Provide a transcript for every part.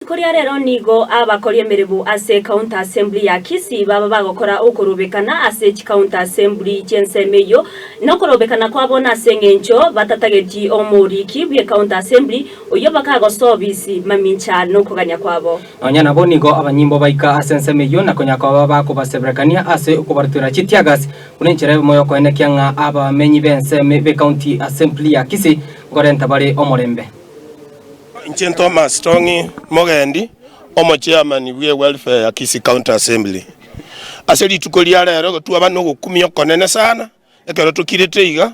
Rituko ria rero nigo abakori emeremo ase County Assembly ya Kisii baba bagokora okorobekana ase chicounty assembly chi'ensemo eyio, na okorobekana kwabo nase eng'encho batatageti omoriki bw'ecounty assembly oyio bakagosa obisi mamincha nokogania kwabo. Nonya nabo nigo abanyimbo baika ase ensemo eyio na konya koba bakobaseberekania ase okobarutuera chitiagas buna enchera eyemo y'okoenekia ng'a abamenyi b'ensemo b'ecounty assembly ya Kisii nkorenta bare omorembe. Inche Thomas Tong'i Mogendi, omochairman bwe welfare ya Kisii County Assembly. Ase rituko ria rero igo twaba nogokumia okonene sana ekero tokirete iga,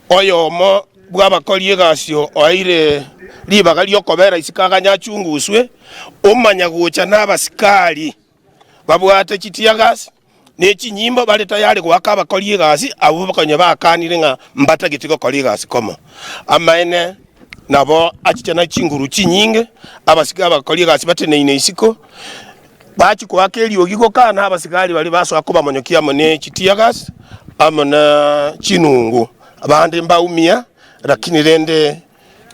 oyomo bw'abakori egasi oeire ribaga ri'okobera isiko aganye achunguswe, omanya gocha nabasikari babwate chiteargas ne chinyimbo bare tayari goaka abakori egasi abwo konya bakanire ng'a mbatageti gokora egasi komo. Amaene nabo achicha ne chinguru chinyinge, abasike abakori egasi bateneine isiko, bachia koaka eriogi gokana abasigari baria basoa kobamonyokia amo ne chiteargas amo ne chinungu, abande mbaumia lakini rende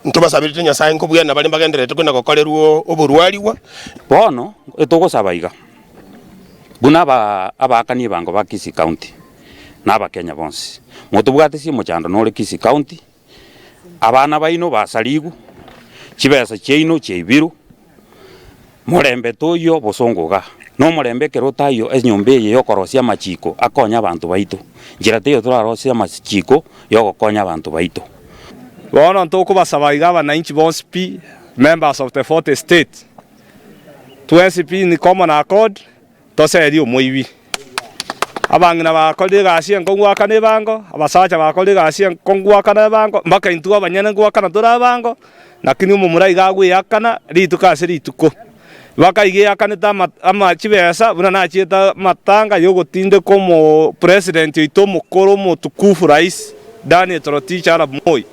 ntobasaberete Nyasae nkobwena baria mbagendererete kona gokorerwa oborwarigwa. Bono etogosaba iga, buna abaakani ebango ba Kisii County na Abakenya bonsi, motobwatesie omochando nore Kisii County, abana baino basarigwe, chibesa chiaino chiaibirwe, morembe toiyo bosongo igaa. Na omorembe ekero otaiyo enyomba eye yokorosia amachiko akonye abanto baito, nchera teiyo torarosie amachiko yogokonya abanto baito. Bono ntokobasaba iga abanainchi bonsi pi, members of the fourth estate, twensi pi in common accord, toserie omoibi. Abang'ina bakorire egasi enkong'u goakana ebango, abasacha bakorire egasi enkong'u goakana ebango, mpaka intwe abanyene ngoakana tore abango, lakini omomura iga agweakana rituko ase rituko. Mpaka iga eakanete ama ama chibesa buna nachiete amatanga yogotindeka omo president oito omokoro omotukufu rais Daniel Toroitich arap Moi.